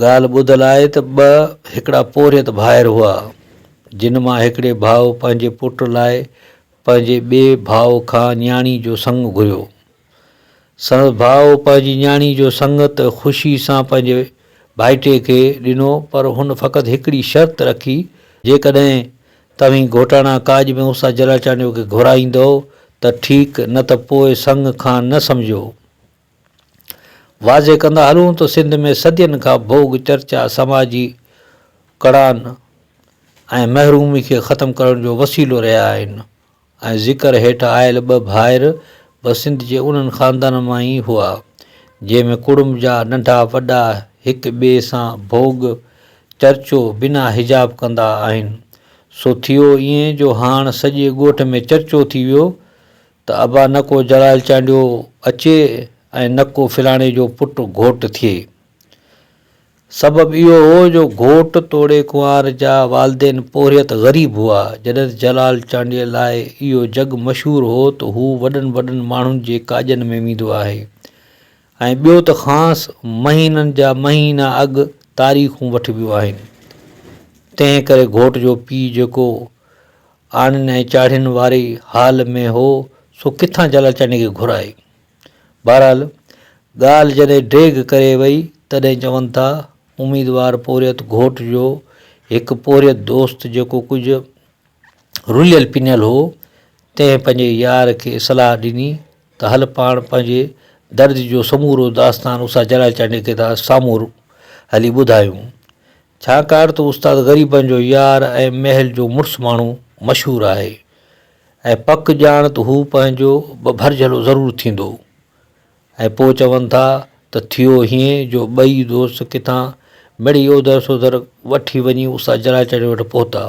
ڳالهه ٻڌل آهي ته ٻه هڪڙا پورهيت ڀائر هئا، جن مان هڪڙي ڀاء پنهنجي پٽ لاء پنهنجي ٻئي ڀاء کان نياڻي جو سڱ گهريو. سندس ڀاء پنهنجي نياڻي جو سڱ ته خوشي سان پنهنجي ڀائٽي کي ڏنو پر هن فقط هڪڙي شرط رکي، جيڪڏهن توهين گهوٽاڻا ڪاڄ ۾ استاد جلال چانڊيو کي گهرائيندؤ ته ٺيڪ نه ته پوء سڱ کان نه سمجهو. واضح ڪندا هلون ته سنڌ ۾ صدين کان ڀوڳ چرچا سماجي ڪڙان ۽ محرومي کي ختم ڪرڻ جو وسيلو رهيا آهن ۽ ذڪر هيٺ آيل ٻه ڀائر به سنڌ جي انهن خاندانن مان ئي هئا، جنهن ۾ ڪڙم جا ننڍا وڏا هڪ ٻئي سان ڀوڳ چرچو بنا حجاب ڪندا آهن. سو ٿيو ائين جو هاڻ سڄي ڳوٺ ۾ چرچو ٿي ويو ته ابا نه ڪو جلال چانڊيو اچي ۽ نه ڪو فلاڻي جو پٽ گهوٽ ٿئي. سبب اهو هو جو گهوٽ توڙي ڪنوار جا والدين پورهيت غريب هئا، جڏهن ته جلال چانڊيي لاء اهو جڳ مشهور هو ته هو وڏن وڏن ماڻهن جي ڪاڄن ۾ ويندو آهي ۽ ٻيو ته کانئس مهينن جا مهينا اڳ تاريخون وٺبيون آهن. تنهن ڪري گهوٽ جو پيء جيڪو آڻين ۽ چاڙهين واري حال ۾ هو سو ڪٿان جلال چانڊيي کي گهرائي. بهرحال ڳالهه جڏهن ڊيگهه ڪري وئي تڏهن چون ٿا اميدوار پورهيت گهوٽ جو هڪ پورهيت دوست جيڪو ڪجهه رليل پنيل هو تنهن پنهنجي يار کي صلاح ڏني ته هل پاڻ پنهنجي درد جو سمورو داستان استاد جلال چانڊيي کي ٿا سامهون هلي ٻڌايون ڇاڪاڻ ته استاد غريبن جو يار ۽ محل جو مڙس ماڻهو مشهور آهي. ۽ پڪ ڄاڻ ته هو پنهنجو به ڀرجهلو ضرور ٿيندو. ۽ پوء چون ٿا ته ٿيو هيئن جو ٻئي دوست ڪٿان مڙئي اوڌر سوڌر وٺي وڃي استاد جلال چانڊيو وٽ پهتا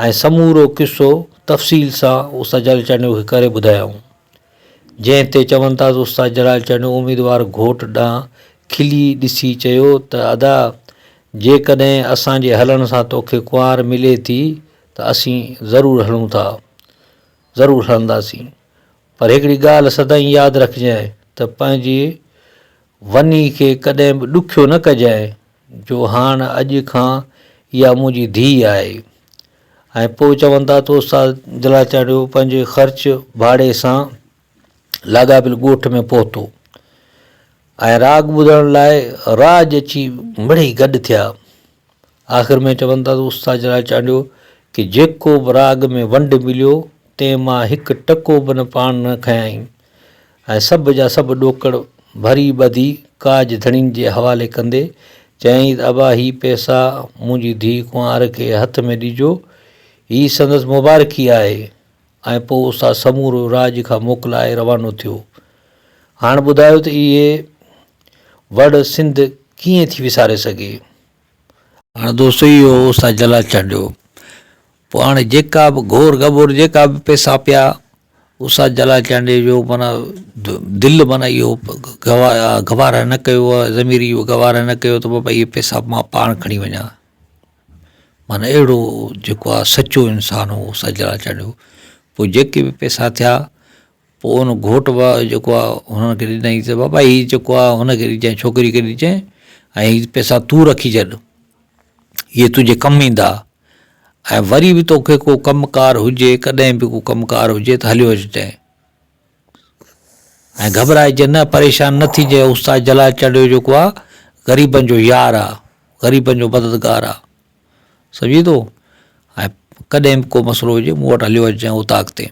۽ سمورو قصو تفصيل سان استاد جلال چانڊيو کي ڪري ٻڌايائون. جنهن تي چون ٿا ته استاد جلال چانڊيو اميدوار گهوٽ ڏانهن کلي ڏسي چيو ته ادا جيڪڏهن اسان جي هلڻ سان توکي ڪنوار ملي ٿي ته اسين ضرور هلون ٿا، ضرور هلنداسين. پر هڪڙي ڳالهه سدائين ياد رکجانء ته پنهنجي وني کي ڪڏهن به ڏکيو نه ڪجانء، جو هاڻ اڄ کان اها منهنجي ڌيء آهي. ۽ پوء چون ٿا ته استاد جلال چانڊيو پنهنجي خرچ ڀاڙي سان لاڳاپيل ڳوٺ ۾ پهتو ۽ راڳ ٻڌڻ لاء راڄ اچي مڙئي گڏ ٿيا. آخر ۾ چون ٿا ته استاد جلال چانڊيو کي جيڪو به راڳ ۾ ونڊ مليو، تنهن مان هڪ ٽڪو به نه پاڻ نه کنيائين ۽ سڀ جا سڀ ڏوڪڙ ڀري ٻڌي ڪاڄ ڌڻين جي حوالي ڪندي چيائين ته ابا هي پئسا منهنجي ڌيء ڪنوار کي هٿ ۾ ڏجو، هي سندس مبارڪي آهي ۽ پوء استاد سمورو راڄ کان موڪلائي روانو ٿيو. هاڻ ٻڌايو ته اهي وڙ سنڌ ڪيئن ٿي وساري سگهي؟ هاڻ دوستو اهو هو استاد جلال چانڊيو. پوء هاڻي جيڪا به گهور گهٻور جيڪا به پئسا پيا استاد جلال چانڊيي جو معنيٰ دل معنيٰ اهو گوارا نه ڪيو ضمير اهو گوارا نه ڪيو ته بابا اهي پئسا مان پاڻ کڻي وڃان. معنيٰ اهڙو جيڪو آهي سچو انسان هو استاد جلال چانڊيو. پوء جيڪي به پئسا ٿيا پوء ان گهوٽ به جيڪو آهي هنن کي ڏنائين ته بابا هي جيڪو آهي هن کي ڏجانء ڇوڪري کي ڏجانء ۽ هي پئسا تون رکي ڇڏ اهي تنهنجي ڪم ايندا ۽ وري به توکي ڪو ڪم ڪار هجي ڪڏهن به ڪو ڪم ڪار هجي ته هليو اچجانء ۽ گهٻرائجي نه پريشان نه ٿيجانء استاد جلال چانڊيو جيڪو آهي غريبن جو يار آهي غريبن جو مددگار آهي سمجهين ٿو ۽ ڪڏهن به ڪو مسئلو هجي مون وٽ هليو اچجانء اوطاق تي.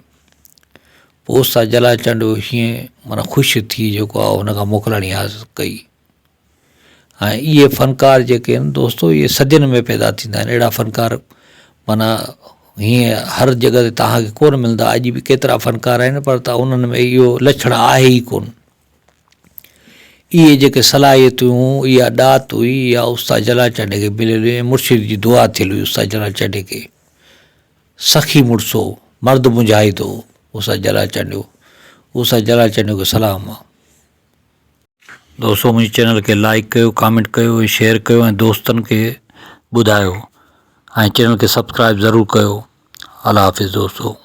پوء استاد جلال چانڊيو هيئن معنيٰ خوش ٿي جيڪو آهي هن کان موڪلاڻي حاصل ڪئي. ۽ اهي فنڪار جيڪي آهن دوستو اهي صدين ۾ پيدا ٿيندا آهن اهڙا فنڪار معنيٰ هيئن هر جڳهه تي توهان کي ڪونه ملندا اڄ به ڪيترا فنڪار آهن پر ته انهن ۾ اهو لڇڻ آهي ئي ڪونه. اهي جيڪي صلاحيتون اها ڏات هئي اها استاد جلال چانڊيي کي مليل هئي ۽ مرشد جي دعا ٿيل هئي استاد جلال چانڊيي کي. سخي مڙس هو، مرد مجاهد هو استاد جلال چانڊيو. استاد جلال چانڊيو کي سلام آ. دوستو منهنجي چينل کي لائيڪ ڪيو ڪامينٽ ڪيو ۽ شيئر ڪيو ۽ دوستن کي ٻڌايو ۽ چينل کي سبسڪرائب ضرور ڪيو الله حافظ دوستو.